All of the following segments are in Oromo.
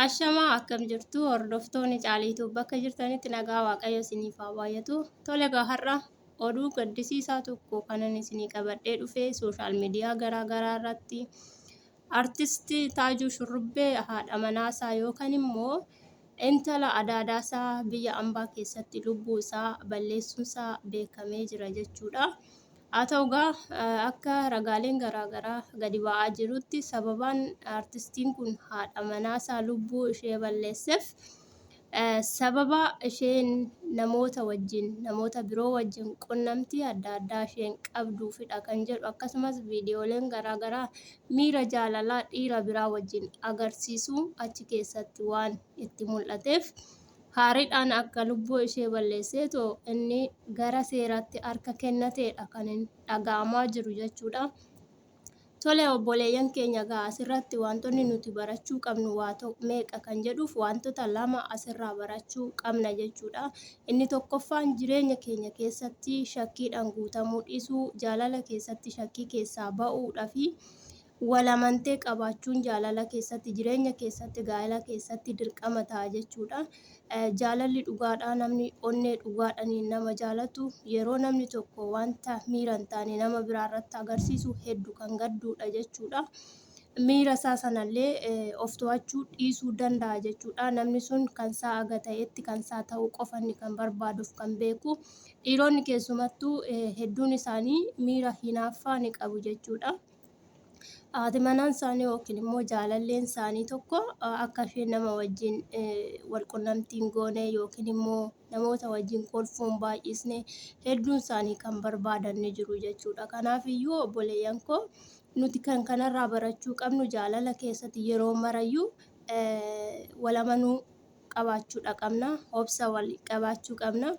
Ashamaa akkam jirtu hordoftoonni Caaliituu bakka jirtanitti nagaa Waaqayyo isiniif haa baay'atu. Tole egaa har'a oduu gaddisiisaa tokko kanan isinii qabadhee dhufe sooshaal miidiyaa garaa garaa irratti artisti Taajuu Shurrubbee haadha manaasaa yookaan immoo intala adaadaasaa biyya ambaa keessatti lubbuu isaa balleessuunsaa beekamee jira jechuudha. Haa ta'u egaa akka ragaaleen garaa garaa gadi ba'aa jirutti sababaan artistiin kun haadha manaasaa lubbuu ishee balleesseef sababa isheen namoota wajjin namoota biroo wajjin qunnamtii adda addaa isheen qabduufidha kan jedhu akkasumas viidiyooleen garaa garaa miira jaalalaa dhiira biraa wajjin agarsiisuu achi keessatti waan itti mul'ateef Haariidhaan akka lubbuu ishee balleesseetoo inni gara seeraatti harka kennateedha kan dhaga'amaa jiru jechuudha. Tole obboleeyyan keenya egaa asirratti wantoonni nuti barachuu qabnu waa meeqa kan jedhuuf wantoota lama asirraa barachuu qabna jechuudha. Inni tokkoffaan jireenya keenya keessatti shakkiidhaan guutamuu dhiisuu, jaalala keessatti shakkii keessaa ba'uudha fi Wal amantee qabaachuun jaalala keessatti, jireenya keessatti, gaa'ela keessatti dirqama ta'a jechuudha. Jaalalli dhugaadhaa namni onnee dhugaadhaniin nama jaalatu yeroo namni tokko wanta miira hin taane nama biraa irratti agarsiisu heddu kan gadduudha jechuudha. Miira isaa sanallee of to'achuu dhiisuu danda'a jechuudha. Namni sun kan isaa aga ta'etti kan isaa ta'uu qofa inni kan barbaaduuf kan beeku. Dhiironni keessumattuu hedduun isaanii miira hinaaffaa ni qabu jechuudha. Haati manaan isaanii yookiin immoo jaalalleen isaanii tokko akka isheen nama wajjin wal qunnamtii hin goone yookiin immoo namoota wajjin kolfuu hin baay'isne hedduun isaanii kan barbaadan ni jiru jechuudha. Kanaaf iyyuu obboleeyyan koo nuti kan kanarraa barachuu qabnu jaalala keessatti yeroo marayyuu wal amanuu qabaachuudha qabna. Obsa wal qabaachuu qabna.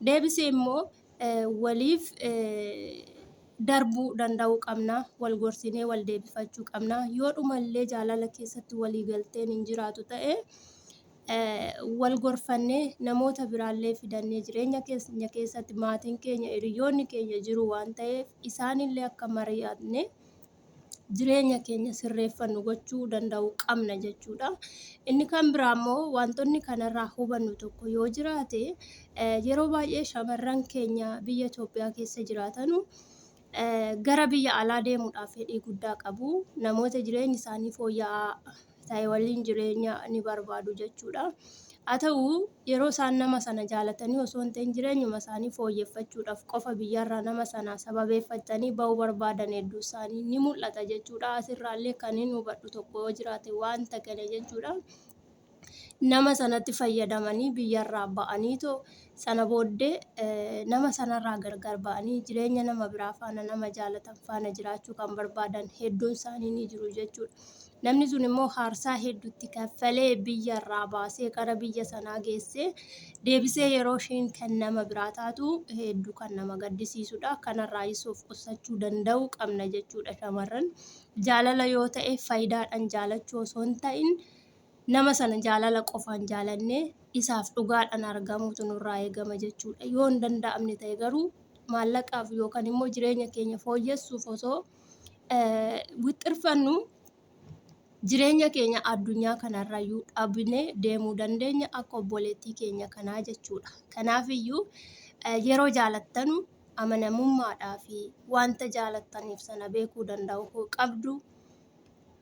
Deebisee immoo waliif darbuu danda'uu qabna. Wal gorsinee wal deebifachuu qabna. Yoo dhumallee jaalala keessatti walii galteen hin jiraatu ta'e wal gorfannee namoota biraallee fidannee jireenya keenya keessatti maatiin keenya hiriyoonni keenya jiru waan ta'eef isaanillee akka mari'atne jireenya keenya sirreeffannu gochuu danda'uu qabna jechuudha. Inni kan biraa immoo wantoonni kanarraa hubannu tokko yoo jiraate yeroo baay'ee shamarran keenya biyya Itoophiyaa keessa jiraatanu gara biyya alaa deemuudhaaf fedhii guddaa qabu. Namoota jireenyi isaanii fooyya'aa ta'e waliin jireenya ni barbaadu jechuudha. Haa ta'u yeroo isaan nama sana jaalatanii osoo hin ta'in jireenyuma isaanii fooyyeffachuudhaaf qofa biyyarraa nama sana sababeeffatanii ba'uu barbaadan hedduu isaanii ni mul'ata jechuudha. Asirraallee kan hin hubadhu tokko yoo jiraate wanta kana jechuudha. Nama sanatti fayyadamanii biyyarraa ba'aniitoo sana booddee nama sanarraa gargar ba'anii jireenya nama biraa faana nama jaalatan faana jiraachuu kan barbaadan hedduun isaanii ni jiru jechuudha. Namni sun immoo haarsaa heddu itti kaffalee biyya irraa baasee gara biyya sanaa geessee deebisee yeroo isheen kan nama biraa taatu hedduu kan nama gaddisiisudha. Kanarraayis of qusachuu danda'uu qabna jechuudha shamarran. Jaalala yoo ta'e faayidaadhaan jaalachuu osoo hin ta'in nama sana jaalala qofaan jaalannee isaaf dhugaadhaan argamuutu nurraa eegama jechuudha. Yoo hin danda'amne ta'e garuu maallaqaaf yookaan immoo jireenya keenya fooyyessuuf osoo wixxirfannu jireenya keenya addunyaa kanarrayyuu dhabnee deemuu dandeenya akka obboleettii keenya kanaa jechuudha. Kanaafiyyuu yeroo jaalattanu amanamummaadhaa fi wanta jaalattaniif sana beekuu danda'u qabdu.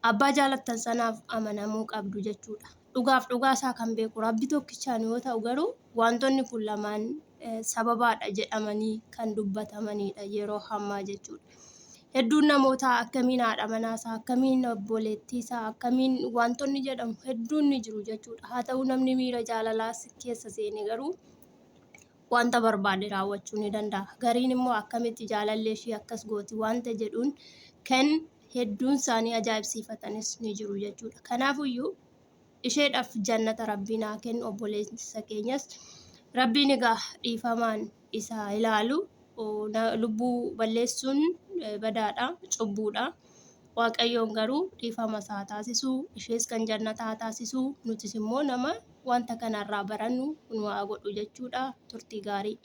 Abbaa jaalattan sanaaf amanamuu qabdu jechuudha. Dhugaaf dhugaa isaa kan beeku Rabbi tokkichaan yoo ta'u garuu wantoonni kun lamaan sababaadha jedhamanii kan dubbatamanidha yeroo hammaa jechuudha. Hedduun namootaa akkamiin haadha manaa isaa, akkamiin obboleettii isaa, akkamiin wantoonni jedhamu hedduun ni jiru jechuudha. Haa ta'u namni miira jaalalaa keessa seene garuu wanta barbaade raawwachuu ni danda'a. Gariin immoo akkamitti jaalallee ishii akkas gooti wanta jedhuun kan hedduun isaanii ajaa'ibsiifatanis ni jiru jechuudha. Kanaafuyyuu isheedhaaf jannata Rabbiin haa kennu obboleessa keenyas Rabbiin egaa dhiifamaan isa ilaalu lubbuu balleessuun badaadha cubbuudha. Waaqayyoon garuu dhiifama isaa haa taasisu ishees kan jannata haa taasisu nutis immoo nama wanta kanarraa barannu nu haa godhu jechuudha turtii gaarii.